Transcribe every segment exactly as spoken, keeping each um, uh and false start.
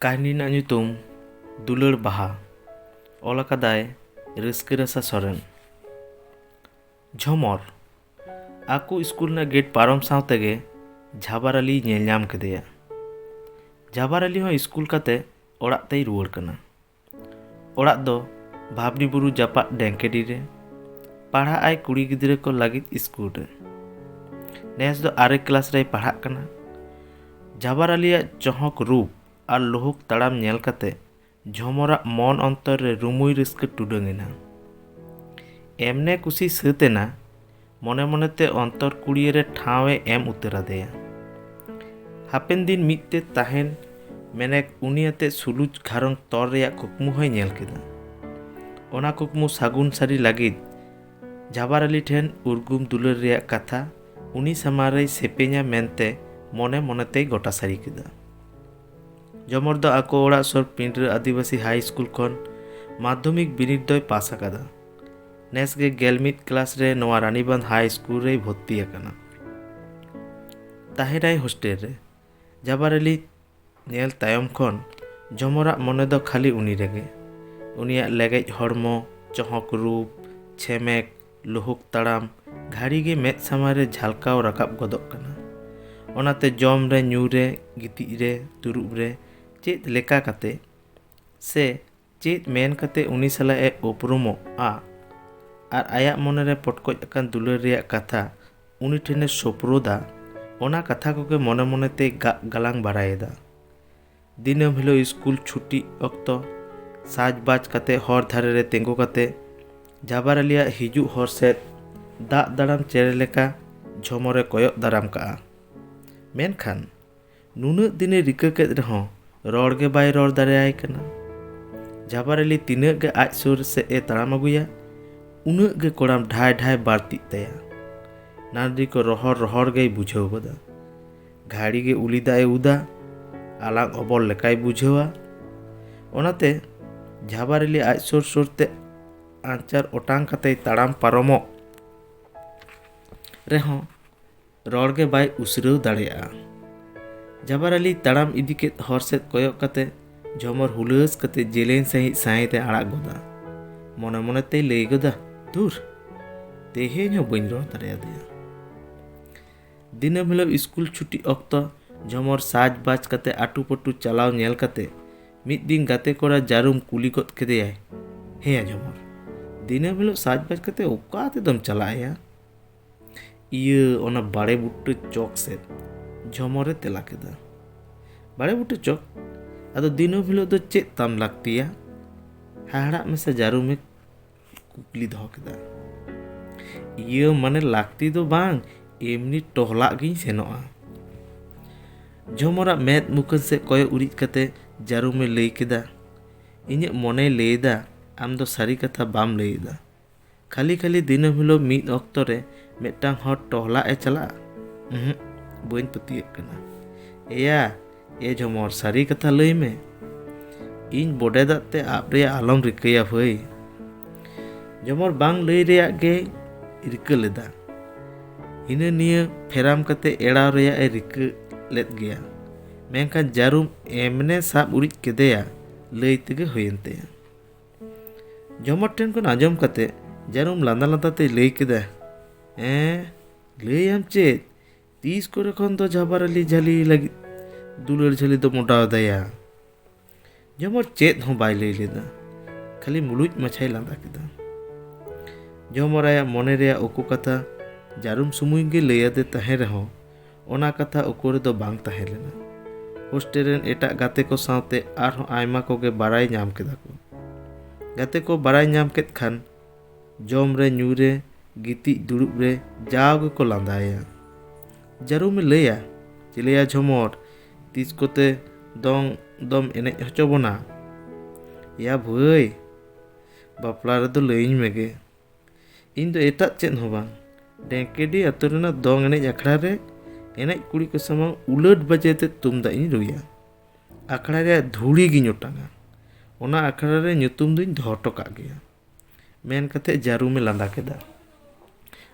ᱠᱟᱹᱦᱱᱤ ᱨᱮᱱᱟᱜ ᱧᱩᱛᱩᱢ ᱫᱩᱞᱟᱹᱲ ᱵᱟᱦᱟ᱾ ᱚᱞ ᱟᱠᱟᱫᱟᱭ ᱨᱟᱹᱥᱠᱟᱹ ᱨᱟᱥᱟ ᱥᱚᱨᱮᱱ᱾ ᱡᱷᱚᱢᱚᱨ᱾ ᱟᱠᱚ ᱥᱠᱩᱞ ᱨᱮᱱᱟᱜ ᱜᱮᱴ ᱯᱟᱨᱚᱢ ᱥᱟᱶ ᱛᱮᱜᱮ ᱡᱷᱟᱵᱟᱨ ᱟᱞᱤᱭ ᱧᱮᱞ ᱧᱟᱢ ᱠᱮᱫᱮᱭᱟ᱾ ᱡᱷᱟᱵᱟᱨ ᱟᱞᱤ ᱦᱚᱸ ᱥᱠᱩᱞ ᱠᱟᱛᱮ ᱚᱲᱟᱜ ᱛᱮᱭ ᱨᱩᱣᱟᱹᱲ ᱠᱟᱱᱟ᱾ ᱚᱲᱟᱜ ᱫᱚ ᱵᱷᱟᱵᱽᱱᱤ ᱵᱩᱨᱩ ᱡᱟᱯᱟᱜ ᱰᱮᱝᱠᱮᱰᱤ ᱨᱮ᱾ ᱯᱟᱲᱦᱟᱜ ᱟᱭ ᱠᱩᱲᱤ ᱜᱤᱫᱽᱨᱟᱹ ᱠᱚ ᱞᱟᱹᱜᱤᱫ ᱥᱠᱩᱞ ᱨᱮ᱾ ᱱᱮᱥ ᱫᱚ ᱟᱨᱮ ᱠᱞᱟᱥ ᱨᱮᱭ ᱯᱟᱲᱦᱟᱜ ᱠᱟᱱᱟ᱾ ᱡᱷᱟᱵᱟᱨ ᱟᱞᱤᱭᱟᱜ ᱪᱚᱦᱚᱠ ᱨᱩᱯ ᱟᱨ ᱞᱩᱦᱩᱠ ᱛᱟᱲᱟᱢ ᱧᱮᱞ ᱠᱟᱛᱮ ᱡᱷᱚᱢᱚᱨᱟᱜ ᱢᱚᱱ ᱚᱱᱛᱚᱨ ᱨᱮ ᱨᱩᱢᱩᱭ ᱨᱟᱹᱥᱠᱟᱹ ᱴᱩᱰᱟᱹᱝ ᱮᱱᱟ᱾ ᱮᱢᱱᱮ ᱠᱩᱥᱤ ᱥᱟᱹᱛ ᱮᱱᱟ, ᱢᱚᱱᱮ ᱢᱚᱱᱮᱛᱮ ᱚᱱᱛᱚᱨ ᱠᱩᱲᱤᱭᱟᱹ ᱨᱮ ᱴᱷᱟᱶ ᱮ ᱮᱢ ᱩᱛᱟᱹᱨ ᱟᱫᱮᱭᱟ᱾ ᱦᱟᱯᱮᱱ ᱫᱤᱱ ᱢᱤᱫ ᱛᱮ ᱛᱟᱦᱮᱱ ᱢᱮᱱᱮᱠ ᱩᱱᱤ ᱟᱛᱮ ᱥᱩᱞᱩᱡ ᱜᱷᱟᱨᱚᱸᱡᱽ ᱛᱚᱨ ᱨᱮᱭᱟᱜ ᱠᱩᱠᱢᱩ ᱦᱚᱸᱭ ᱧᱮᱞ ᱠᱮᱫᱟ᱾ ᱚᱱᱟ ᱠᱩᱠᱢᱩ ᱥᱟᱹᱜᱩᱱ ᱥᱟᱹᱨᱤ ᱞᱟᱹᱜᱤᱫ ᱡᱷᱟᱵᱟᱨ ᱟᱞᱤ ᱴᱷᱮᱱ ᱩᱨᱜᱩᱢ ᱫᱩᱞᱟᱹᱲ ᱨᱮᱭᱟᱜ ᱠᱟᱛᱷᱟ ᱩᱱᱤ ᱥᱟᱢᱟᱝ ᱨᱮᱭ ᱥᱮᱯᱮᱧᱟ ᱢᱮᱱᱛᱮ ᱢᱚᱱᱮ ᱢᱚᱱᱮᱛᱮᱭ ᱜᱚᱴᱟ ᱥᱟᱹᱨᱤ ᱠᱮᱫᱟ᱾ ᱡᱷᱚᱢᱚᱨ ᱫᱚ ᱟᱠᱚ ᱚᱲᱟᱜ ᱥᱩᱨ ᱯᱤᱸᱰᱨᱟᱹ ᱟᱹᱫᱤᱵᱟᱹᱥᱤ ᱦᱟᱭ ᱥᱠᱩᱞ ᱠᱷᱚᱱ ᱢᱟᱫᱽᱫᱷᱚᱢᱤᱠ ᱵᱤᱱᱤᱰ ᱫᱚᱭ ᱯᱟᱥ ᱟᱠᱟᱫᱟ᱾ ᱱᱮᱥ ᱜᱮ ᱜᱮᱞ ᱢᱤᱫ ᱠᱞᱟᱥ ᱨᱮ ᱱᱚᱣᱟ ᱨᱟᱱᱤᱵᱟᱸᱫᱷ ᱦᱟᱭ ᱥᱠᱩᱞ ᱨᱮᱭ ᱵᱷᱚᱨᱛᱤ ᱟᱠᱟᱱᱟ᱾ ᱛᱟᱦᱮᱱᱟᱭ ᱦᱳᱥᱴᱮᱞ ᱨᱮ᱾ ᱡᱷᱟᱵᱟᱨ ᱟᱞᱤ ᱧᱮᱞ ᱛᱟᱭᱚᱢ ᱠᱷᱚᱱ ᱡᱷᱚᱢᱚᱨᱟᱜ ᱢᱚᱱᱮ ᱫᱚ ᱠᱷᱟᱹᱞᱤ ᱩᱱᱤ ᱨᱮᱜᱮ᱾ ᱩᱱᱤᱭᱟᱜ ᱞᱮᱜᱮᱡ ᱦᱚᱲᱢᱚ, ᱪᱚᱦᱚᱠ ᱨᱩᱯ, ᱪᱷᱮᱢᱮᱠ, ᱞᱩᱦᱩᱠ ᱛᱟᱲᱟᱢ ᱜᱷᱟᱹᱲᱤ ᱜᱮ ᱢᱮᱫ ᱥᱟᱢᱟᱝ ᱨᱮ ᱡᱷᱟᱞᱠᱟᱣ ᱨᱟᱠᱟᱵ ᱜᱚᱫᱚᱜ ᱠᱟᱱᱟ᱾ ᱚᱱᱟᱛᱮ ᱡᱚᱢ ᱨᱮ, ᱧᱩ ᱨᱮ, ᱜᱤᱛᱤᱡ ᱨᱮ, ᱫᱩᱲᱩᱵ ᱨᱮ ᱪᱮᱫ ᱞᱮᱠᱟ ᱠᱟᱛᱮ ᱥᱮ ᱪᱮᱫ ᱢᱮᱱ ᱠᱟᱛᱮ ᱩᱱᱤ ᱥᱟᱞᱟᱜ ᱮ ᱩᱯᱨᱩᱢᱚᱜᱼᱟ ᱟᱨ ᱟᱭᱟᱜ ᱢᱚᱱᱮ ᱨᱮ ᱯᱚᱴᱠᱚᱡ ᱟᱠᱟᱱ ᱫᱩᱞᱟᱹᱲ ᱨᱮᱭᱟᱜ ᱠᱟᱛᱷᱟ ᱩᱱᱤ ᱴᱷᱮᱱᱮ ᱥᱳᱯᱨᱳᱫᱟ, ᱚᱱᱟ ᱠᱟᱛᱷᱟ ᱠᱚᱜᱮ ᱢᱚᱱᱮ ᱢᱚᱱᱮᱛᱮ ᱜᱟᱜ ᱜᱟᱞᱟᱝ ᱵᱟᱲᱟᱭᱮᱫᱟ᱾ ᱫᱤᱱᱟᱹᱢ ᱦᱤᱞᱳᱜ ᱥᱠᱩᱞ ᱪᱷᱩᱴᱤ ᱚᱠᱛᱚ ᱥᱟᱡᱽ ᱵᱟᱡᱽ ᱠᱟᱛᱮ ᱦᱚᱨ ᱫᱷᱟᱨᱮ ᱨᱮ ᱛᱤᱸᱜᱩ ᱠᱟᱛᱮ ᱡᱷᱟᱵᱟᱨ ᱟᱞᱤᱭᱟᱜ ᱦᱤᱡᱩᱜ ᱦᱚᱨ ᱥᱮᱫ ᱫᱟᱜ ᱫᱟᱲᱟᱢ ᱪᱮᱬᱮ ᱞᱮᱠᱟ ᱡᱷᱚᱢᱚᱨᱮ ᱠᱚᱭᱚᱜ ᱫᱟᱨᱟᱢ ᱠᱟᱜᱼᱟ᱾ ᱢᱮᱱᱠᱷᱟᱱ ᱱᱩᱱᱟᱹᱜ ᱫᱤᱱᱮ ᱨᱤᱠᱟᱹ ᱠᱮᱫ ᱨᱮᱦᱚᱸ ᱨᱚᱲ ᱜᱮ ᱵᱟᱭ ᱨᱚᱲ ᱫᱟᱲᱮᱭᱟᱭ ᱠᱟᱱᱟ᱾ ᱡᱷᱟᱵᱟᱨ ᱟᱞᱤ ᱛᱤᱱᱟᱹᱜ ᱜᱮ ᱟᱡ ᱥᱩᱨ ᱥᱮᱫ ᱮ ᱛᱟᱲᱟᱢ ᱟᱹᱜᱩᱭᱟ, ᱩᱱᱟᱹᱜ ᱜᱮ ᱠᱚᱲᱟᱢ ᱰᱷᱟᱭ ᱰᱷᱟᱭ ᱵᱟᱹᱲᱛᱤᱜ ᱛᱟᱭᱟ᱾ ᱱᱟᱹᱰᱨᱤ ᱠᱚ ᱨᱚᱦᱚᱲ ᱨᱚᱦᱚᱲ ᱜᱮᱭ ᱵᱩᱡᱷᱟᱹᱣ ᱜᱚᱫᱟ᱾ ᱜᱷᱟᱹᱲᱤ ᱜᱮ ᱩᱞᱤ ᱫᱟᱜ ᱮ ᱩᱫᱟ, ᱟᱞᱟᱝ ᱚᱵᱚᱨ ᱞᱮᱠᱟᱭ ᱵᱩᱡᱷᱟᱹᱣᱟ᱾ ᱚᱱᱟᱛᱮ ᱡᱷᱟᱵᱟᱨ ᱟᱞᱤ ᱟᱡ ᱥᱩᱨ ᱥᱩᱨ ᱛᱮ ᱟᱧᱪᱟᱨ ᱚᱴᱟᱝ ᱠᱟᱛᱮᱭ ᱛᱟᱲᱟᱢ ᱯᱟᱨᱚᱢᱚᱜ ᱨᱮᱦᱚᱸ ᱨᱚᱲ ᱜᱮ ᱵᱟᱭ ᱩᱥᱨᱟᱹᱣ ᱫᱟᱲᱮᱭᱟᱜᱼᱟ᱾ ᱡᱷᱟᱵᱟᱨ ᱟᱞᱤ ᱛᱟᱲᱟᱢ ᱤᱫᱤ ᱠᱮᱫ ᱦᱚᱨ ᱥᱮᱫ ᱠᱚᱭᱚᱜ ᱠᱟᱛᱮ ᱡᱷᱚᱢᱚᱨ ᱦᱩᱞᱟᱹᱥ ᱠᱟᱛᱮ ᱡᱮᱞᱮᱧ ᱥᱟᱺᱦᱤᱡ ᱥᱟᱸᱦᱮᱫ ᱮ ᱟᱲᱟᱜ ᱜᱚᱫᱟ᱾ ᱢᱚᱱᱮ ᱢᱚᱱᱮ ᱛᱮᱭ ᱞᱟᱹᱭ ᱜᱚᱫᱟ, "ᱫᱷᱩᱨ, ᱛᱮᱦᱮᱧ ᱦᱚᱸ ᱵᱟᱹᱧ ᱨᱚᱲ ᱫᱟᱲᱮᱭᱟᱫᱮᱭᱟ᱾" ᱫᱤᱱᱟᱹᱢ ᱦᱤᱞᱳᱜ ᱥᱠᱩᱞ ᱪᱷᱩᱴᱤ ᱚᱠᱛᱚ ᱡᱷᱚᱢᱚᱨ ᱥᱟᱡᱽ ᱵᱟᱡᱽ ᱠᱟᱛᱮ ᱟᱹᱴᱩ ᱯᱟᱹᱴᱩ ᱪᱟᱞᱟᱣ ᱧᱮᱞ ᱠᱟᱛᱮ ᱢᱤᱫ ᱫᱤᱱ ᱜᱟᱛᱮ ᱠᱚᱲᱟ ᱡᱟᱹᱨᱩᱢ ᱠᱩᱞᱤ ᱜᱚᱫ ᱠᱮᱫᱮᱭᱟᱭ, "ᱦᱮᱸᱭᱟ ᱡᱷᱚᱢᱚᱨ, ᱫᱤᱱᱟᱹᱢ ᱦᱤᱞᱳᱜ ᱥᱟᱡᱽ ᱵᱟᱡᱽ ᱠᱟᱛᱮ ᱚᱠᱟ ᱛᱮᱫᱚᱢ ᱪᱟᱞᱟᱜ ᱟᱭᱟ?" "ᱤᱭᱟᱹ, ᱚᱱᱟ ᱵᱟᱲᱮ ᱵᱩᱴᱟᱹ ᱪᱚᱠ ᱥᱮᱫ," ᱡᱷᱚᱢᱚᱨᱮ ᱛᱮᱞᱟ ᱠᱮᱫᱟ᱾ "ᱵᱟᱲᱮ ᱵᱩᱴᱟᱹ ᱪᱚᱠ? ᱟᱫᱚ ᱫᱤᱱᱟᱹᱢ ᱦᱤᱞᱳᱜ ᱫᱚ ᱪᱮᱫ ᱛᱟᱢ ᱞᱟᱹᱠᱛᱤᱭᱟ?" ᱦᱟᱦᱟᱲᱟᱜ ᱢᱮᱥᱟ ᱡᱟᱹᱨᱩᱢᱮ ᱠᱩᱠᱞᱤ ᱫᱚᱦᱚ ᱠᱮᱫᱟ᱾ "ᱤᱭᱟᱹ, ᱢᱟᱱᱮ ᱞᱟᱹᱠᱛᱤ ᱫᱚ ᱵᱟᱝ, ᱮᱢᱱᱤ ᱴᱚᱦᱞᱟᱜ ᱜᱤᱧ ᱥᱮᱱᱚᱜᱼᱟ᱾" ᱡᱷᱚᱢᱚᱨᱟᱜ ᱢᱮᱫ ᱢᱩᱠᱷᱟᱹᱱ ᱥᱮᱫ ᱠᱚᱭᱚᱜ ᱩᱨᱤᱡ ᱠᱟᱛᱮ ᱡᱟᱹᱨᱩᱢᱮ ᱞᱟᱹᱭ ᱠᱮᱫᱟ, "ᱤᱧᱟᱹᱜ ᱢᱚᱱᱮᱭ ᱞᱟᱹᱭᱮᱫᱟ, ᱟᱢ ᱫᱚ ᱥᱟᱹᱨᱤ ᱠᱟᱛᱷᱟ ᱵᱟᱢ ᱞᱟᱹᱭᱮᱫᱟ᱾ ᱠᱷᱟᱹᱞᱤ ᱠᱷᱟᱹᱞᱤ ᱫᱤᱱᱟᱹᱢ ᱦᱤᱞᱳᱜ ᱢᱤᱫ ᱚᱠᱛᱚ ᱨᱮ ᱢᱤᱫᱴᱟᱝ ᱦᱚᱲ ᱴᱚᱦᱞᱟᱜ ᱮ ᱪᱟᱞᱟᱜᱼᱟ? ᱩᱦᱩᱸ, ᱵᱟᱹᱧ ᱯᱟᱹᱛᱭᱟᱹᱜ ᱠᱟᱱᱟ᱾ ᱮᱭᱟ, ᱮ ᱡᱷᱚᱢᱚᱨ, ᱥᱟᱹᱨᱤ ᱠᱟᱛᱷᱟ ᱞᱟᱹᱭ ᱢᱮ᱾ ᱤᱧ ᱵᱚᱰᱮ ᱫᱟᱜ ᱛᱮ ᱟᱵ ᱨᱮᱭᱟᱜ ᱟᱞᱚᱢ ᱨᱤᱠᱟᱹᱭᱟ ᱵᱷᱟᱹᱭ᱾" ᱡᱷᱚᱢᱚᱨ ᱵᱟᱝ ᱞᱟᱹᱭ ᱨᱮᱭᱟᱜ ᱜᱮᱭ ᱨᱤᱠᱟᱹ ᱞᱮᱫᱟ᱾ ᱦᱤᱱᱟᱹ ᱱᱤᱭᱟᱹ ᱯᱷᱮᱨᱟᱢ ᱠᱟᱛᱮ ᱮᱲᱟᱣ ᱨᱮᱭᱟᱜ ᱮ ᱨᱤᱠᱟᱹ ᱞᱮᱫ ᱜᱮᱭᱟ, ᱢᱮᱱᱠᱷᱟᱱ ᱡᱟᱹᱨᱩᱢ ᱮᱢᱱᱮ ᱥᱟᱵ ᱩᱨᱤᱡ ᱠᱮᱫᱮᱭᱟ, ᱞᱟᱹᱭ ᱛᱮᱜᱮ ᱦᱩᱭᱮᱱ ᱛᱟᱭᱟ᱾ ᱡᱷᱚᱢᱚᱨ ᱴᱷᱮᱱ ᱠᱷᱚᱱ ᱟᱸᱡᱚᱢ ᱠᱟᱛᱮ ᱡᱟᱹᱨᱩᱢ ᱞᱟᱸᱫᱟ ᱞᱟᱸᱫᱟ ᱛᱮᱭ ᱞᱟᱹᱭ ᱠᱮᱫᱟ, "ᱦᱮᱸ, ᱞᱟᱹᱭᱟᱢ ᱪᱮᱫ? ᱛᱤᱥ ᱠᱚᱨᱮ ᱠᱷᱚᱱ ᱫᱚ ᱡᱷᱟᱵᱟᱨ ᱟᱞᱤ ᱡᱷᱟᱹᱞᱤ ᱞᱟᱹᱜᱤᱫ ᱫᱩᱞᱟᱹᱲ ᱡᱷᱟᱹᱞᱤ ᱫᱚᱢ ᱚᱰᱟᱣ ᱫᱟᱭᱟ?" ᱡᱷᱚᱢᱚᱨ ᱪᱮᱫ ᱦᱚᱸ ᱵᱟᱭ ᱞᱟᱹᱭ ᱞᱮᱫᱟ, ᱠᱷᱟᱹᱞᱤ ᱢᱩᱞᱩᱡ ᱢᱟᱪᱷᱟᱭ ᱞᱟᱸᱫᱟ ᱠᱮᱫᱟ᱾ ᱡᱷᱚᱢᱚᱨ ᱟᱭᱟᱜ ᱢᱚᱱᱮ ᱨᱮᱭᱟᱜ ᱩᱠᱩ ᱠᱟᱛᱷᱟ ᱡᱟᱹᱨᱩᱢ ᱥᱩᱢᱩᱝ ᱜᱮ ᱞᱟᱹᱭ ᱟᱫᱮ ᱛᱟᱦᱮᱸ ᱨᱮᱦᱚᱸ, ᱚᱱᱟ ᱠᱟᱛᱷᱟ ᱩᱠᱩ ᱨᱮᱫᱚ ᱵᱟᱝ ᱛᱟᱦᱮᱸ ᱞᱮᱱᱟ᱾ ᱦᱳᱥᱴᱮᱞ ᱨᱮᱱ ᱮᱴᱟᱜ ᱜᱟᱛᱮ ᱠᱚ ᱥᱟᱶᱛᱮ ᱟᱨᱦᱚᱸ ᱟᱭᱢᱟ ᱠᱚᱜᱮ ᱵᱟᱲᱟᱭ ᱧᱟᱢ ᱠᱮᱫᱟ ᱠᱚ᱾ ᱜᱟᱛᱮ ᱠᱚ ᱵᱟᱲᱟᱭ ᱧᱟᱢ ᱠᱮᱫ ᱠᱷᱟᱱ, ᱡᱚᱢ ᱨᱮ, ᱧᱩ ᱨᱮ, ᱜᱤᱛᱤᱡ ᱫᱩᱲᱩᱵ ᱨᱮ ᱡᱟᱣ ᱜᱮᱠᱚ ᱞᱟᱸᱫᱟᱭᱟ᱾ ᱡᱟᱹᱨᱩᱢᱮ ᱞᱟᱹᱭᱟ, "ᱪᱤᱞᱤᱭᱟ ᱡᱷᱚᱢᱚᱨ, ᱛᱤᱥ ᱠᱚᱛᱮ ᱫᱚᱝ ᱫᱚᱢ ᱮᱱᱮᱡ ᱦᱚᱪᱚ ᱵᱚᱱᱟ?" "ᱭᱟ ᱵᱷᱟᱹᱭ, ᱵᱟᱯᱞᱟ ᱨᱮᱫᱚ ᱞᱟᱹᱭᱟᱹᱧ ᱢᱮᱜᱮ᱾ ᱤᱧ ᱫᱚ ᱮᱴᱟᱜ ᱪᱮᱫ ᱦᱚᱸ ᱵᱟᱝ, ᱰᱮᱝᱠᱮᱰᱤ ᱟᱛᱳ ᱨᱮᱱᱟᱜ ᱫᱚᱝ ᱮᱱᱮᱡ ᱟᱠᱷᱲᱟ ᱨᱮ ᱮᱱᱮᱡ ᱠᱩᱲᱤ ᱠᱚ ᱥᱟᱢᱟᱝ ᱩᱞᱟᱹᱴ ᱵᱟᱡᱮ ᱛᱮ ᱛᱩᱢᱫᱟᱜ ᱤᱧ ᱨᱩᱭᱟ᱾ ᱟᱠᱷᱲᱟ ᱨᱮᱭᱟᱜ ᱫᱷᱩᱲᱤ ᱜᱤᱧ ᱚᱴᱟᱝᱟ᱾ ᱚᱱᱟ ᱟᱠᱷᱲᱟ ᱨᱮ ᱧᱩᱛᱩᱢ ᱫᱩᱧ ᱫᱚᱦᱚ ᱦᱚᱴᱚ ᱠᱟᱜ ᱜᱮᱭᱟ," ᱢᱮᱱ ᱠᱟᱛᱮ ᱡᱟᱹᱨᱩᱢᱮ ᱞᱟᱸᱫᱟ ᱠᱮᱫᱟ᱾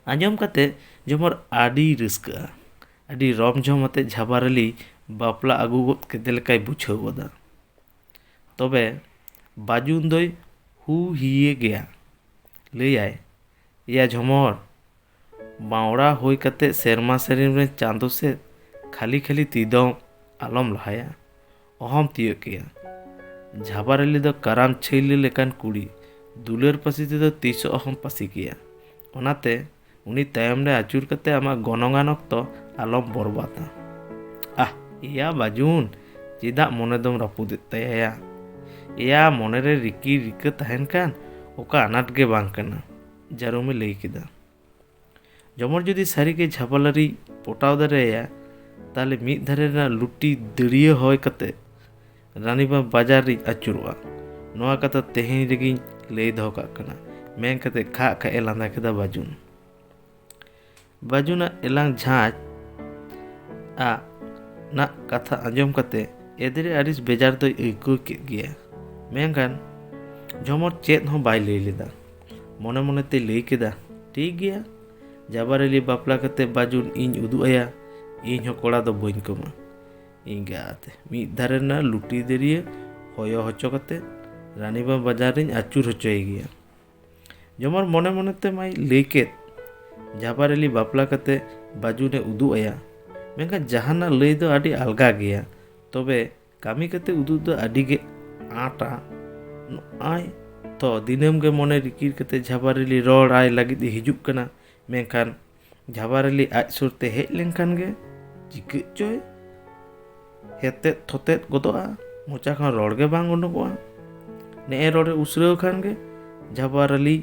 ᱟᱸᱡᱚᱢ ᱠᱟᱛᱮ ᱡᱷᱚᱢᱚᱨ ᱟᱹᱰᱤ ᱨᱟᱹᱥᱠᱟᱹᱜᱼᱟ᱾ ᱟᱹᱰᱤ ᱨᱚᱢ ᱡᱷᱚᱢ ᱟᱛᱮ ᱡᱷᱟᱵᱟᱨ ᱟᱞᱤ ᱵᱟᱯᱞᱟ ᱟᱹᱜᱩ ᱜᱚᱫ ᱠᱮᱫᱮ ᱞᱮᱠᱟᱭ ᱵᱩᱡᱷᱟᱹᱣ ᱜᱚᱫᱟ᱾ ᱛᱚᱵᱮ ᱵᱟᱹᱡᱩᱱ ᱫᱚᱭ ᱦᱩ ᱦᱤᱭᱮ ᱜᱮᱭᱟ᱾ ᱞᱟᱹᱭᱟᱭ, "ᱮᱭᱟ ᱡᱷᱚᱢᱚᱨ, ᱵᱟᱣᱲᱟ ᱦᱩᱭ ᱠᱟᱛᱮ ᱥᱮᱨᱢᱟ ᱥᱮᱨᱮᱧ ᱨᱮ ᱪᱟᱸᱫᱚ ᱥᱮᱫ ᱠᱷᱟᱹᱞᱤ ᱠᱷᱟᱹᱞᱤ ᱛᱤ ᱫᱚ ᱟᱞᱚᱢ ᱞᱟᱦᱟᱭᱟ, ᱚᱦᱚᱢ ᱛᱤᱭᱳᱜ ᱠᱮᱭᱟ᱾ ᱡᱷᱟᱵᱟᱨᱟᱹᱞᱤ ᱫᱚ ᱠᱟᱨᱟᱢ ᱪᱷᱟᱹᱭᱞᱟᱹ ᱞᱮᱠᱟᱱ ᱠᱩᱲᱤ, ᱫᱩᱞᱟᱹᱲ ᱯᱟᱹᱥᱤ ᱛᱮᱫᱚ ᱛᱤᱥ ᱚᱦᱚᱢ ᱯᱟᱹᱥᱤ ᱠᱮᱭᱟ᱾ ᱚᱱᱟᱛᱮ ᱩᱱᱤ ᱛᱟᱭᱚᱢ ᱨᱮ ᱟᱹᱪᱩᱨ ᱠᱟᱛᱮ ᱟᱢᱟᱜ ᱜᱚᱱᱚᱝᱟᱱ ᱚᱠᱛᱚ ᱟᱞᱚᱢ ᱵᱚᱨᱵᱟᱫᱟ᱾" "ᱟᱦ, ᱮᱭᱟ ᱵᱟᱹᱡᱩᱱ, ᱪᱮᱫᱟᱜ ᱢᱚᱱᱮ ᱫᱚᱢ ᱨᱟᱹᱯᱩᱫᱮᱫ ᱛᱟᱭᱟ ᱭᱟ? ᱮᱭᱟ, ᱢᱚᱱᱮᱨᱮ ᱨᱤᱠᱤ ᱨᱤᱠᱟᱹ ᱛᱟᱦᱮᱱ ᱠᱷᱟᱱ ᱚᱠᱟ ᱟᱱᱟᱴ ᱜᱮ ᱵᱟᱝ ᱠᱟᱱᱟ", ᱡᱟᱹᱨᱩᱢᱮ ᱞᱟᱹᱭ ᱠᱮᱫᱟ᱾ ᱡᱚᱢᱚᱨ ᱡᱩᱫᱤ ᱥᱟᱹᱨᱤᱜᱮ ᱡᱷᱟᱵᱟᱞᱟᱨᱤ ᱯᱚᱴᱟᱣ ᱫᱟᱲᱮᱭᱟᱭᱟ, ᱛᱟᱦᱞᱮ ᱢᱤᱫ ᱫᱷᱟᱨᱮ ᱨᱮᱱᱟᱜ ᱞᱩᱴᱤ ᱫᱟᱹᱲᱤᱭᱟᱹ ᱦᱚᱭ ᱠᱟᱛᱮ ᱨᱟᱱᱤᱵᱟᱸᱫᱷ ᱵᱟᱡᱟᱨ ᱨᱤᱧ ᱟᱹᱪᱩᱨᱚᱜᱼᱟ᱾ ᱱᱚᱣᱟ ᱠᱟᱛᱷᱟ ᱛᱮᱦᱮᱧ ᱨᱮᱜᱮᱧ ᱞᱟᱹᱭ ᱫᱚᱦᱚ ᱠᱟᱜ ᱠᱟᱱᱟ, ᱢᱮᱱ ᱠᱟᱛᱮ ᱠᱷᱟᱜ ᱠᱷᱟᱜ ᱮ ᱞᱟᱸᱫᱟ ᱠᱮᱫᱟ ᱵᱟᱹᱡᱩᱱ᱾ ᱵᱟᱹᱡᱩᱱᱟᱜ ᱮᱞᱟᱝ ᱡᱷᱟᱸᱡ ᱟᱜ ᱱᱟᱜ ᱠᱟᱛᱷᱟ ᱟᱸᱡᱚᱢ ᱠᱟᱛᱮ ᱮᱫᱽᱨᱮ ᱟᱹᱲᱤᱥ ᱵᱮᱡᱟᱨ ᱫᱚᱭ ᱟᱹᱭᱠᱟᱹᱣ ᱠᱮᱫ ᱜᱮᱭᱟ᱾ ᱢᱮᱱᱠᱷᱟᱱ ᱡᱷᱚᱢᱚᱨ ᱪᱮᱫ ᱦᱚᱸ ᱵᱟᱭ ᱞᱟᱹᱭ ᱞᱮᱫᱟ᱾ ᱢᱚᱱᱮ ᱢᱚᱱᱮ ᱛᱮᱭ ᱞᱟᱹᱭ ᱠᱮᱫᱟ, "ᱴᱷᱤᱠ ᱜᱮᱭᱟ, ᱡᱟᱵᱟᱨ ᱟᱹᱞᱤ ᱵᱟᱯᱞᱟ ᱠᱟᱛᱮ ᱵᱟᱹᱡᱩᱱ ᱤᱧ ᱩᱫᱩᱜ ᱟᱭᱟ, ᱤᱧ ᱦᱚᱸ ᱠᱚᱲᱟ ᱫᱚ ᱵᱟᱹᱧ ᱠᱚᱢᱟ᱾" ᱮᱸᱜᱟᱛᱮ ᱢᱤᱫ ᱫᱷᱟᱨᱮ ᱨᱮᱱᱟᱜ ᱞᱩᱴᱤ ᱫᱟᱹᱨᱭᱟᱹ ᱦᱚᱭᱚ ᱦᱚᱪᱚ ᱠᱟᱛᱮ ᱨᱟᱱᱤᱵᱟᱸᱫᱷ ᱵᱟᱡᱟᱨ ᱨᱤᱧ ᱟᱹᱪᱩᱨ ᱦᱚᱪᱚᱭᱮ ᱜᱮᱭᱟ᱾ ᱡᱚᱢᱚᱨ ᱢᱚᱱᱮ ᱢᱚᱱᱮ ᱛᱮ ᱢᱟᱭ ᱞᱟᱹᱭ ᱠᱮᱫ, ᱡᱟᱵᱟᱨ ᱟᱹᱞᱤ ᱵᱟᱯᱞᱟ ᱠᱟᱛᱮ ᱵᱟᱹᱡᱩᱱᱮ ᱩᱫᱩᱜ ᱟᱭᱟ, ᱢᱮᱱᱠᱷᱟᱱ ᱡᱟᱦᱟᱱᱟᱜ ᱞᱟᱹᱭ ᱫᱚ ᱟᱹᱰᱤ ᱟᱞᱜᱟ ᱜᱮᱭᱟ, ᱛᱚᱵᱮ ᱠᱟᱹᱢᱤ ᱠᱟᱛᱮ ᱩᱫᱩᱜ ᱫᱚ ᱟᱹᱰᱤ ᱜᱮ ᱟᱸᱴᱟ᱾ ᱱᱚᱜᱼᱚᱭ ᱛᱚ ᱫᱤᱱᱟᱹᱢ ᱜᱮ ᱢᱚᱱᱮ ᱨᱤᱠᱤᱲ ᱠᱟᱛᱮ ᱡᱷᱟᱵᱟᱨ ᱟᱹᱞᱤ ᱨᱚᱲ ᱟᱭ ᱞᱟᱹᱜᱤᱫ ᱮ ᱦᱤᱡᱩᱜ ᱠᱟᱱᱟ, ᱢᱮᱱᱠᱷᱟᱱ ᱡᱷᱟᱵᱟᱨ ᱟᱹᱞᱤ ᱟᱡ ᱥᱩᱨ ᱛᱮ ᱦᱮᱡ ᱞᱮᱱᱠᱷᱟᱱ ᱜᱮ ᱪᱤᱠᱟᱹᱜ ᱪᱚᱭ ᱦᱮᱛᱮᱫ ᱛᱷᱚᱛᱮᱫ ᱜᱚᱫᱚᱜᱼᱟ, ᱢᱚᱪᱟ ᱠᱷᱚᱱ ᱨᱚᱲ ᱜᱮ ᱵᱟᱝ ᱩᱰᱩᱠᱚᱜᱼᱟ᱾ ᱱᱮᱜᱼᱮ ᱨᱚᱲᱮ ᱩᱥᱨᱟᱹᱣ ᱠᱷᱟᱱ ᱜᱮ ᱡᱷᱟᱵᱟᱨ ᱟᱹᱞᱤ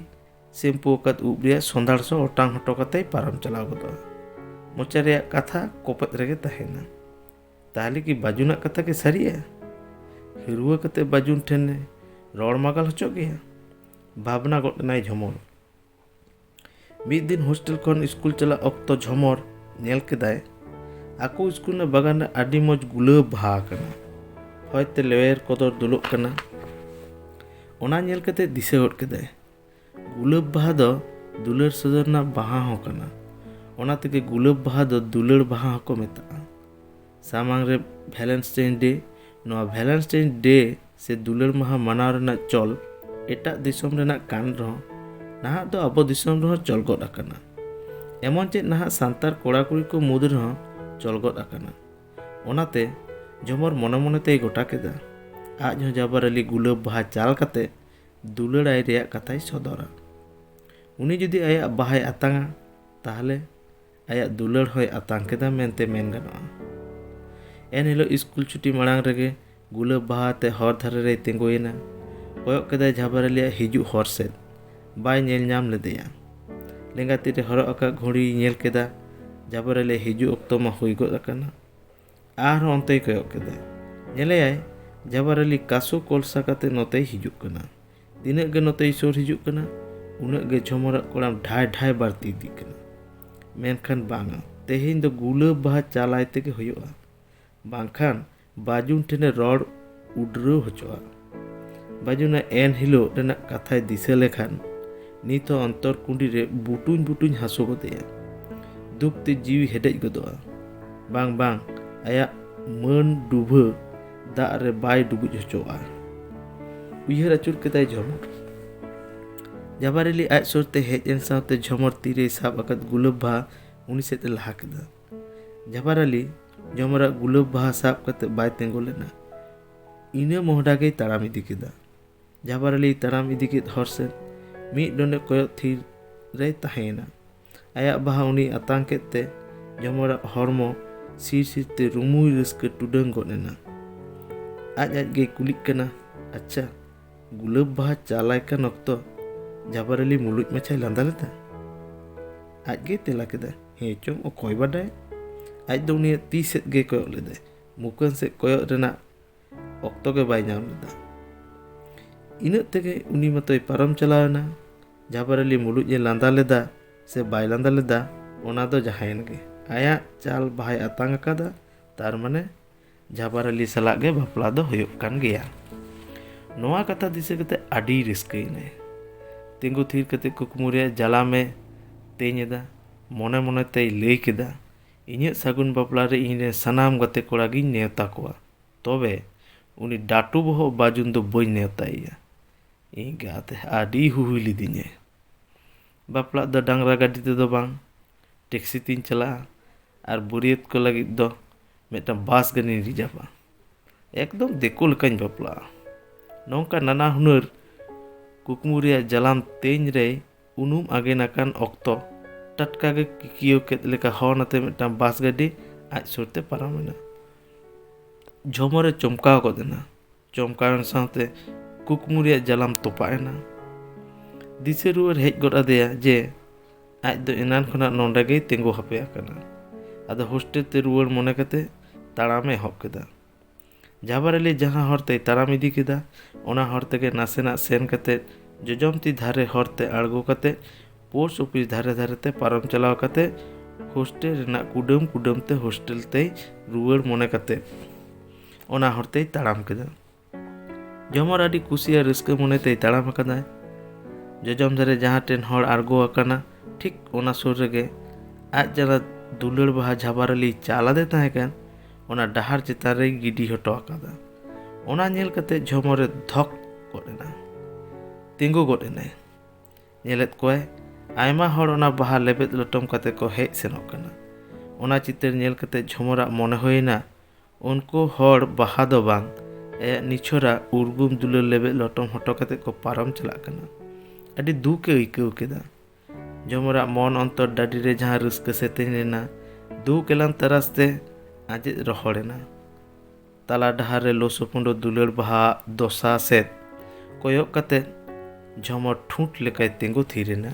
ᱥᱮᱢᱯᱩ ᱟᱠᱟᱫ ᱩᱵ ᱨᱮᱭᱟᱜ ᱥᱚᱸᱫᱷᱟᱲ ᱥᱚ ᱚᱴᱟᱝ ᱦᱚᱴᱚ ᱠᱟᱛᱮᱭ ᱯᱟᱨᱚᱢ ᱪᱟᱞᱟᱣ ᱜᱚᱫᱚᱜᱼᱟ᱾ ᱢᱚᱪᱟ ᱨᱮᱭᱟᱜ ᱠᱟᱛᱷᱟ ᱠᱚᱯᱮᱫ ᱨᱮᱜᱮ ᱛᱟᱦᱮᱱᱟ᱾ ᱛᱟᱦᱞᱮ ᱠᱤ ᱵᱟᱹᱡᱩᱱᱟᱜ ᱠᱟᱛᱷᱟ ᱜᱮ ᱥᱟᱹᱨᱤᱜᱼᱟ? ᱦᱤᱨᱣᱟᱹ ᱠᱟᱛᱮ ᱵᱟᱹᱡᱩᱱ ᱴᱷᱮᱱᱮ ᱨᱚᱲ ᱢᱟᱜᱟᱞ ᱦᱚᱪᱚᱜ ᱜᱮᱭᱟ? ᱵᱷᱟᱵᱽᱱᱟ ᱜᱚᱫ ᱮᱱᱟᱭ ᱡᱷᱚᱢᱚᱨ᱾ ᱢᱤᱫ ᱫᱤᱱ ᱦᱳᱥᱴᱮᱞ ᱠᱷᱚᱱ ᱥᱠᱩᱞ ᱪᱟᱞᱟᱜ ᱚᱠᱛᱚ ᱡᱷᱚᱢᱚᱨ ᱧᱮᱞ ᱠᱮᱫᱟᱭ, ᱟᱠᱚ ᱥᱠᱩᱞ ᱨᱮᱱᱟᱜ ᱵᱟᱜᱟᱱ ᱨᱮ ᱟᱹᱰᱤ ᱢᱚᱡᱽ ᱜᱩᱞᱟᱹᱵ ᱵᱟᱦᱟ ᱟᱠᱟᱱᱟ᱾ ᱦᱚᱭᱛᱮ ᱞᱮᱣᱮᱨ ᱠᱚᱫᱚᱨ ᱫᱩᱞᱚᱜ ᱠᱟᱱᱟ᱾ ᱚᱱᱟ ᱧᱮᱞ ᱠᱟᱛᱮ ᱫᱤᱥᱟᱹ ᱜᱚᱫ ᱠᱮᱫᱟᱭ, ᱜᱩᱞᱟᱹᱵ ᱵᱟᱦᱟ ᱫᱚ ᱫᱩᱞᱟᱹᱲ ᱥᱚᱫᱚᱨ ᱨᱮᱱᱟᱜ ᱵᱟᱦᱟ ᱦᱚᱸ ᱠᱟᱱᱟ᱾ ᱚᱱᱟ ᱛᱮᱜᱮ ᱜᱩᱞᱟᱹᱵ ᱵᱟᱦᱟ ᱫᱚ ᱫᱩᱞᱟᱹᱲ ᱵᱟᱦᱟ ᱦᱚᱸᱠᱚ ᱢᱮᱛᱟᱜᱼᱟ᱾ ᱥᱟᱢᱟᱝ ᱨᱮ ᱵᱷᱮᱞᱮᱱᱥᱴᱟᱭᱤᱱ ᱰᱮ᱾ ᱱᱚᱣᱟ ᱵᱷᱮᱞᱮᱱᱥᱴᱟᱭᱤᱱ ᱰᱮ ᱥᱮ ᱫᱩᱞᱟᱹᱲ ᱢᱟᱦᱟ ᱢᱟᱱᱟᱣ ᱨᱮᱱᱟᱜ ᱪᱚᱞ ᱮᱴᱟᱜ ᱫᱤᱥᱚᱢ ᱨᱮᱱᱟᱜ ᱠᱟᱱ ᱨᱮᱦᱚᱸ, ᱱᱟᱦᱟᱜ ᱫᱚ ᱟᱵᱚ ᱫᱤᱥᱚᱢ ᱨᱮᱦᱚᱸ ᱪᱚᱞ ᱜᱚᱫ ᱟᱠᱟᱱᱟ᱾ ᱮᱢᱚᱱ ᱪᱮᱫ ᱱᱟᱦᱟᱜ ᱥᱟᱱᱛᱟᱲ ᱠᱚᱲᱟ ᱠᱩᱲᱤ ᱠᱚ ᱢᱩᱫᱽ ᱨᱮᱦᱚᱸ ᱪᱚᱞ ᱜᱚᱫ ᱟᱠᱟᱱᱟ᱾ ᱚᱱᱟᱛᱮ ᱡᱷᱚᱢᱚᱨ ᱢᱚᱱᱮ ᱢᱚᱱᱮ ᱛᱮᱭ ᱜᱚᱴᱟ ᱠᱮᱫᱟ, ᱟᱡ ᱦᱚᱸ ᱡᱷᱟᱵᱟᱨ ᱟᱞᱤ ᱜᱩᱞᱟᱹᱵ ᱵᱟᱦᱟ ᱪᱟᱞ ᱠᱟᱛᱮ ᱫᱩᱞᱟᱹᱲᱟᱭ ᱨᱮᱭᱟᱜ ᱠᱟᱛᱷᱟᱭ ᱥᱚᱫᱚᱨᱟ᱾ ᱩᱱᱤ ᱡᱩᱫᱤ ᱟᱭᱟᱜ ᱵᱟᱦᱟᱭ ᱟᱛᱟᱝᱟ, ᱛᱟᱦᱞᱮ ᱟᱭᱟᱜ ᱫᱩᱞᱟᱹᱲ ᱦᱚᱸᱭ ᱟᱛᱟᱝ ᱠᱮᱫᱟ ᱢᱮᱱᱛᱮ ᱢᱮᱱ ᱜᱟᱱᱚᱜᱼᱟ᱾ ᱮᱱᱦᱤᱞᱳᱜ ᱥᱠᱩᱞ ᱪᱷᱩᱴᱤ ᱢᱟᱲᱟᱝ ᱨᱮᱜᱮ ᱜᱩᱞᱟᱹᱵ ᱵᱟᱦᱟ ᱟᱛᱮ ᱦᱚᱨ ᱫᱷᱟᱨᱮ ᱨᱮᱭ ᱛᱤᱸᱜᱩᱭᱮᱱᱟ᱾ ᱠᱚᱭᱚᱜ ᱠᱮᱫᱟᱭ ᱡᱷᱟᱵᱟᱨ ᱟᱞᱤᱭᱟᱜ ᱦᱤᱡᱩᱜ ᱦᱚᱨ ᱥᱮᱫ᱾ ᱵᱟᱭ ᱧᱮᱞ ᱧᱟᱢ ᱞᱮᱫᱮᱭᱟ᱾ ᱞᱮᱸᱜᱟ ᱛᱤᱨᱮ ᱦᱚᱨᱚᱜ ᱟᱠᱟᱫ ᱜᱷᱩᱲᱤᱭ ᱧᱮᱞ ᱠᱮᱫᱟ᱾ ᱡᱷᱟᱵᱟᱨ ᱟᱞᱤᱭᱟᱜ ᱦᱤᱡᱩᱜ ᱚᱠᱛᱚ ᱢᱟ ᱦᱩᱭ ᱜᱚᱫ ᱟᱠᱟᱱᱟ᱾ ᱟᱨᱦᱚᱸ ᱚᱱᱛᱮᱭ ᱠᱚᱭᱚᱜ ᱠᱮᱫᱟ᱾ ᱧᱮᱞᱮᱭᱟᱭ, ᱡᱷᱟᱵᱟᱨ ᱟᱞᱤ ᱠᱟᱥᱳ ᱠᱚᱞᱥᱟ ᱠᱟᱛᱮ ᱱᱚᱛᱮᱭ ᱦᱤᱡᱩᱜ ᱠᱟᱱᱟ᱾ ᱛᱤᱱᱟᱹᱜ ᱜᱮ ᱱᱚᱛᱮᱭ ᱥᱩᱨ ᱦᱤᱡᱩᱜ ᱠᱟᱱᱟ, ᱩᱱᱟᱹᱜ ᱜᱮ ᱡᱷᱚᱢᱚᱨᱟᱜ ᱠᱚᱲᱟᱢ ᱰᱷᱟᱭ ᱰᱷᱟᱭ ᱵᱟᱹᱲᱛᱤ ᱤᱫᱤᱜ ᱠᱟᱱᱟ᱾ ᱢᱮᱱᱠᱷᱟᱱ ᱵᱟᱝᱟ, ᱛᱮᱦᱮᱧ ᱫᱚ ᱜᱩᱞᱟᱹᱵ ᱵᱟᱦᱟ ᱪᱟᱞᱟᱭ ᱛᱮᱜᱮ ᱦᱩᱭᱩᱜᱼᱟ, ᱵᱟᱝᱠᱷᱟᱱ ᱵᱟᱹᱡᱩᱱ ᱴᱷᱮᱱᱮ ᱨᱚᱲ ᱩᱰᱨᱟᱹᱣ ᱦᱚᱪᱚᱜᱼᱟ᱾ ᱵᱟᱹᱡᱩᱱᱟᱜ ᱮᱱ ᱦᱤᱞᱳᱜ ᱨᱮᱱᱟᱜ ᱠᱟᱛᱷᱟᱭ ᱫᱤᱥᱟᱹ ᱞᱮᱠᱷᱟᱱ, ᱱᱤᱛ ᱦᱚᱸ ᱚᱱᱛᱚᱨ ᱠᱩᱸᱰᱤ ᱨᱮ ᱵᱩᱴᱩᱧ ᱵᱩᱴᱩᱧ ᱦᱟᱹᱥᱩ ᱜᱚᱫᱮᱭᱟ᱾ ᱫᱩᱠ ᱛᱮ ᱡᱤᱣᱤ ᱦᱮᱰᱮᱡ ᱜᱚᱫᱚᱜᱼᱟ᱾ ᱵᱟᱝ, ᱵᱟᱝ, ᱟᱭᱟᱜ ᱢᱟᱹᱱ ᱰᱩᱵᱷᱟᱹ ᱫᱟᱜ ᱨᱮ ᱵᱟᱭ ᱰᱩᱵᱩᱡ ᱦᱚᱪᱚᱣᱟᱜᱼᱟ᱾ ᱩᱭᱦᱟᱹᱨ ᱟᱹᱪᱩᱨ ᱠᱮᱫᱟᱭ ᱡᱷᱚᱢᱚᱨ᱾ ᱡᱷᱟᱵᱟᱨ ᱟᱞᱤ ᱟᱡ ᱥᱩᱨ ᱛᱮ ᱦᱮᱡ ᱮᱱ ᱥᱟᱶᱛᱮ ᱡᱷᱚᱢᱚᱨ ᱛᱤᱨᱮᱭ ᱥᱟᱵ ᱟᱠᱟᱫ ᱜᱩᱞᱟᱹᱵ ᱵᱟᱦᱟ ᱩᱱᱤ ᱥᱮᱫ ᱮ ᱞᱟᱦᱟ ᱠᱮᱫᱟ᱾ ᱡᱷᱟᱵᱟᱨ ᱟᱞᱤ ᱡᱷᱚᱢᱚᱨᱟᱜ ᱜᱩᱞᱟᱹᱵ ᱵᱟᱦᱟ ᱥᱟᱵ ᱠᱟᱛᱮ ᱵᱟᱭ ᱛᱤᱸᱜᱩ ᱞᱮᱱᱟ᱾ ᱤᱱᱟᱹ ᱢᱚᱦᱰᱟ ᱜᱮᱭ ᱛᱟᱲᱟᱢ ᱤᱫᱤ ᱠᱮᱫᱟ᱾ ᱡᱷᱟᱵᱟᱨ ᱟᱞᱤᱭ ᱛᱟᱲᱟᱢ ᱤᱫᱤ ᱠᱮᱫ ᱦᱚᱨ ᱥᱮᱫ ᱢᱤᱫ ᱰᱚᱸᱰᱮ ᱠᱚᱭᱚᱜ ᱛᱷᱤᱨ ᱨᱮᱭ ᱛᱟᱦᱮᱸᱭᱮᱱᱟ᱾ ᱟᱭᱟᱜ ᱵᱟᱦᱟ ᱩᱱᱤᱭ ᱟᱛᱟᱝ ᱠᱮᱫ ᱛᱮ ᱡᱷᱚᱢᱚᱨᱟᱜ ᱦᱚᱲᱢᱚ ᱥᱤᱨ ᱥᱤᱨ ᱛᱮ ᱨᱩᱢᱩᱭ ᱨᱟᱹᱥᱠᱟᱹ ᱴᱩᱰᱟᱹᱝ ᱜᱚᱫ ᱮᱱᱟ᱾ ᱟᱡ ᱟᱡ ᱜᱮᱭ ᱠᱩᱞᱤᱜ ᱠᱟᱱᱟ, "ᱟᱪᱪᱷᱟ, ᱜᱩᱞᱟᱹᱵ ᱵᱟᱦᱟ ᱪᱟᱞᱟᱭ ᱠᱟᱱ ᱚᱠᱛᱚ ᱡᱷᱟᱵᱟᱨ ᱟᱞᱤ ᱢᱩᱞᱩᱡ ᱢᱟᱪᱷᱟᱭ ᱞᱟᱸᱫᱟ ᱞᱮᱫᱟ?" ᱟᱡ ᱜᱮᱭ ᱛᱮᱞᱟ ᱠᱮᱫᱟ, "ᱦᱮᱸ ᱪᱚᱝ, ᱚᱠᱚᱭ ᱵᱟᱰᱟᱭ?" ᱟᱡ ᱫᱚ ᱩᱱᱤᱭᱟᱜ ᱛᱤ ᱥᱮᱫ ᱜᱮᱭ ᱠᱚᱭᱚᱜ ᱞᱮᱫᱟ᱾ ᱢᱩᱠᱷᱟᱹᱱ ᱥᱮᱫ ᱠᱚᱭᱚᱜ ᱨᱮᱱᱟᱜ ᱚᱠᱛᱚ ᱜᱮ ᱵᱟᱭ ᱧᱟᱢ ᱞᱮᱫᱟ᱾ ᱤᱱᱟᱹᱜ ᱛᱮᱜᱮ ᱩᱱᱤ ᱢᱟᱛᱚᱭ ᱯᱟᱨᱚᱢ ᱪᱟᱞᱟᱣ ᱮᱱᱟ᱾ ᱡᱷᱟᱵᱟᱨ ᱟᱞᱤ ᱢᱩᱞᱩᱡ ᱮ ᱞᱟᱸᱫᱟ ᱞᱮᱫᱟ ᱥᱮ ᱵᱟᱭ ᱞᱟᱸᱫᱟ ᱞᱮᱫᱟ, ᱚᱱᱟ ᱫᱚ ᱡᱟᱦᱟᱸᱭᱮᱱ ᱜᱮ, ᱟᱭᱟᱜ ᱪᱟᱞ ᱵᱟᱦᱟᱭ ᱟᱛᱟᱝ ᱟᱠᱟᱫᱟ, ᱛᱟᱨ ᱢᱟᱱᱮ ᱡᱷᱟᱵᱟᱨ ᱟᱞᱤ ᱥᱟᱞᱟᱜ ᱜᱮ ᱵᱟᱯᱞᱟ ᱫᱚ ᱦᱩᱭᱩᱜ ᱠᱟᱱ ᱜᱮᱭᱟ᱾ ᱱᱚᱣᱟ ᱠᱟᱛᱷᱟ ᱫᱤᱥᱟᱹ ᱠᱟᱛᱮ ᱟᱹᱰᱤ ᱨᱟᱹᱥᱠᱟᱹᱭᱮᱱᱟᱭ᱾ ᱛᱤᱸᱜᱩ ᱛᱷᱤᱨ ᱠᱟᱛᱮ ᱠᱩᱠᱢᱩ ᱨᱮᱭᱟᱜ ᱡᱟᱞᱟᱢᱮ ᱛᱮᱧ ᱮᱫᱟ᱾ ᱢᱚᱱᱮ ᱢᱚᱱᱮ ᱛᱮᱭ ᱞᱟᱹᱭ ᱠᱮᱫᱟ, ᱤᱧᱟᱹᱜ ᱥᱟᱹᱜᱩᱱ ᱵᱟᱯᱞᱟ ᱨᱮ ᱤᱧ ᱨᱮᱱ ᱥᱟᱱᱟᱢ ᱜᱟᱛᱮ ᱠᱚᱲᱟ ᱜᱤᱧ ᱱᱮᱣᱛᱟ ᱠᱚᱣᱟ, ᱛᱚᱵᱮ ᱩᱱᱤ ᱰᱟᱴᱩ ᱵᱚᱦᱚᱜ ᱵᱟᱹᱡᱩᱱ ᱫᱚ ᱵᱟᱹᱧ ᱱᱮᱣᱛᱟᱭᱮᱭᱟ᱾ ᱮᱸᱜᱟᱛᱮ ᱟᱹᱰᱤ ᱦᱩᱦᱩᱭ ᱞᱤᱫᱤᱧᱟᱭ᱾ ᱵᱟᱯᱞᱟᱜ ᱫᱚ ᱰᱟᱝᱨᱟ ᱜᱟᱹᱰᱤ ᱛᱮᱫᱚ ᱵᱟᱝ, ᱴᱮᱠᱥᱤ ᱛᱤᱧ ᱪᱟᱞᱟᱜᱼᱟ ᱟᱨ ᱵᱟᱹᱨᱭᱟᱹᱛ ᱠᱚ ᱞᱟᱹᱜᱤᱫ ᱫᱚ ᱢᱤᱫᱴᱟᱝ ᱵᱟᱥ ᱜᱟᱹᱰᱤᱧ ᱨᱤᱡᱟᱵᱟ᱾ ᱮᱠᱫᱚᱢ ᱫᱤᱠᱩ ᱞᱮᱠᱟᱧ ᱵᱟᱯᱞᱟᱜᱼᱟ᱾ ᱱᱚᱝᱠᱟ ᱱᱟᱱᱟ ᱦᱩᱱᱟᱹᱨ ᱠᱩᱠᱢᱩ ᱨᱮᱭᱟᱜ ᱡᱟᱞᱟᱢ ᱛᱮᱧ ᱨᱮᱭ ᱩᱱᱩᱢ ᱟᱜᱮᱱ ᱟᱠᱟᱱ ᱚᱠᱛᱚ, ᱴᱟᱴᱠᱟ ᱜᱮ ᱠᱤᱠᱤᱭᱟᱹᱣ ᱠᱮᱫ ᱞᱮᱠᱟ ᱦᱚᱱ ᱟᱛᱮ ᱢᱤᱫᱴᱟᱝ ᱵᱟᱥ ᱜᱟᱹᱰᱤ ᱟᱡ ᱥᱩᱨ ᱛᱮ ᱯᱟᱨᱚᱢ ᱮᱱᱟ᱾ ᱡᱷᱚᱢᱚᱨᱮ ᱪᱚᱢᱠᱟᱣ ᱜᱚᱫ ᱮᱱᱟ᱾ ᱪᱚᱢᱠᱟᱣ ᱮᱱ ᱥᱟᱶᱛᱮ ᱠᱩᱠᱢᱩ ᱨᱮᱭᱟᱜ ᱡᱟᱞᱟᱢ ᱛᱚᱯᱟᱜ ᱮᱱᱟ᱾ ᱫᱤᱥᱟᱹ ᱨᱩᱣᱟᱹᱲ ᱦᱮᱡ ᱜᱚᱫ ᱟᱫᱮᱭᱟ ᱡᱮ ᱟᱡ ᱫᱚ ᱮᱱᱟᱱ ᱠᱷᱚᱱᱟᱜ ᱱᱚᱸᱰᱮ ᱜᱮᱭ ᱛᱤᱸᱜᱩ ᱦᱟᱯᱮ ᱟᱠᱟᱱᱟ᱾ ᱟᱫᱚ ᱦᱳᱥᱴᱮᱞ ᱛᱮ ᱨᱩᱣᱟᱹᱲ ᱢᱚᱱᱮ ᱠᱟᱛᱮ ᱛᱟᱲᱟᱢᱮ ᱮᱦᱚᱵ ᱠᱮᱫᱟ᱾ ᱡᱷᱟᱵᱟᱨᱟᱞᱤ ᱡᱟᱦᱟᱸ ᱦᱚᱨ ᱛᱮᱭ ᱛᱟᱲᱟᱢ ᱤᱫᱤ ᱠᱮᱫᱟ, ᱚᱱᱟ ᱦᱚᱨ ᱛᱮᱜᱮ ᱱᱟᱥᱮᱱᱟᱜ ᱥᱮᱱ ᱠᱟᱛᱮ ᱡᱚᱡᱚᱢ ᱛᱤ ᱫᱷᱟᱨᱮ ᱦᱚᱨ ᱛᱮ ᱟᱬᱜᱚ ᱠᱟᱛᱮ ᱯᱳᱥᱴ ᱚᱯᱷᱤᱥ ᱫᱷᱟᱨᱮ ᱫᱷᱟᱨᱮ ᱛᱮ ᱯᱟᱨᱚᱢ ᱪᱟᱞᱟᱣ ᱠᱟᱛᱮ ᱦᱳᱥᱴᱮᱞ ᱨᱮᱱᱟᱜ ᱠᱩᱰᱟᱹᱢ ᱠᱩᱰᱟᱹᱢ ᱛᱮ ᱦᱳᱥᱴᱮᱞ ᱛᱮᱭ ᱨᱩᱣᱟᱹᱲ ᱢᱚᱱᱮ ᱠᱟᱛᱮ ᱚᱱᱟ ᱦᱚᱨ ᱛᱮᱭ ᱛᱟᱲᱟᱢ ᱠᱮᱫᱟ᱾ ᱡᱷᱚᱢᱚᱨ ᱟᱹᱰᱤ ᱠᱩᱥᱤ ᱟᱨ ᱨᱟᱹᱥᱠᱟᱹ ᱢᱚᱱᱮ ᱛᱮᱭ ᱛᱟᱲᱟᱢ ᱟᱠᱟᱫᱟᱭ᱾ ᱡᱚᱡᱚᱢ ᱫᱷᱟᱨᱮ ᱡᱟᱦᱟᱸ ᱴᱷᱮᱱ ᱦᱚᱲ ᱟᱬᱜᱚ ᱟᱠᱟᱱᱟ, ᱴᱷᱤᱠ ᱚᱱᱟ ᱥᱩᱨ ᱨᱮᱜᱮ ᱟᱡ ᱡᱟᱞᱟ ᱫᱩᱞᱟᱹᱲ ᱵᱟᱦᱟ ᱡᱷᱟᱵᱟᱨᱟᱞᱤ ᱪᱟᱞ ᱟᱫᱮ ᱛᱟᱦᱮᱸ ᱠᱟᱱ, ᱚᱱᱟ ᱰᱟᱦᱟᱨ ᱪᱮᱛᱟᱱ ᱨᱮᱭ ᱜᱤᱰᱤ ᱦᱚᱴᱚ ᱟᱠᱟᱫᱟ᱾ ᱚᱱᱟ ᱧᱮᱞ ᱠᱟᱛᱮ ᱡᱷᱚᱢᱚᱨᱮ ᱫᱷᱚᱠ ᱜᱚᱫ ᱮᱱᱟ᱾ ᱛᱤᱸᱜᱩ ᱜᱚᱫ ᱮᱱᱟᱭ᱾ ᱧᱮᱞᱮᱫ ᱠᱚᱣᱟᱭ ᱟᱭᱢᱟ ᱦᱚᱲ ᱚᱱᱟ ᱵᱟᱦᱟ ᱞᱮᱵᱮᱫ ᱞᱚᱴᱚᱢ ᱠᱟᱛᱮ ᱠᱚ ᱦᱮᱡ ᱥᱮᱱᱚᱜ ᱠᱟᱱᱟ᱾ ᱚᱱᱟ ᱪᱤᱛᱟᱹᱨ ᱧᱮᱞ ᱠᱟᱛᱮ ᱡᱷᱚᱢᱚᱨᱟᱜ ᱢᱚᱱᱮ ᱦᱩᱭᱮᱱᱟ, ᱩᱱᱠᱩ ᱦᱚᱲ ᱵᱟᱦᱟ ᱫᱚ ᱵᱟᱝ, ᱟᱭᱟᱜ ᱱᱤᱪᱷᱚᱨᱟᱜ ᱩᱨᱜᱩᱢ ᱫᱩᱞᱟᱹᱲ ᱞᱮᱵᱮᱫ ᱞᱚᱴᱚᱢ ᱦᱚᱴᱚ ᱠᱟᱛᱮ ᱠᱚ ᱯᱟᱨᱚᱢ ᱪᱟᱞᱟᱜ ᱠᱟᱱᱟ᱾ ᱟᱹᱰᱤ ᱫᱩᱠ ᱮ ᱟᱹᱭᱠᱟᱹᱣ ᱠᱮᱫᱟ᱾ ᱡᱷᱚᱢᱚᱨᱟᱜ ᱢᱚᱱ ᱚᱱᱛᱚᱨ ᱰᱟᱹᱰᱤ ᱨᱮ ᱡᱟᱦᱟᱸ ᱨᱟᱹᱥᱠᱟᱹ ᱥᱮᱛᱮᱧ ᱞᱮᱱᱟ, ᱫᱩᱠ ᱮᱞᱟᱝ ᱛᱟᱨᱟᱥ ᱛᱮ ᱟᱸᱡᱮᱫ ᱨᱚᱦᱚᱲ ᱮᱱᱟ᱾ ᱛᱟᱞᱟ ᱰᱟᱦᱟᱨ ᱨᱮ ᱞᱚᱥᱚ ᱯᱩᱸᱰᱚ ᱫᱩᱞᱟᱹᱲ ᱵᱟᱦᱟ ᱫᱚᱥᱟ ᱥᱮᱫ ᱠᱚᱭᱚᱜ ᱠᱟᱛᱮ ᱡᱷᱚᱢᱚᱨ ᱴᱷᱩᱸᱴ ᱞᱮᱠᱟᱭ ᱛᱤᱸᱜᱩ ᱛᱷᱤᱨ ᱮᱱᱟ᱾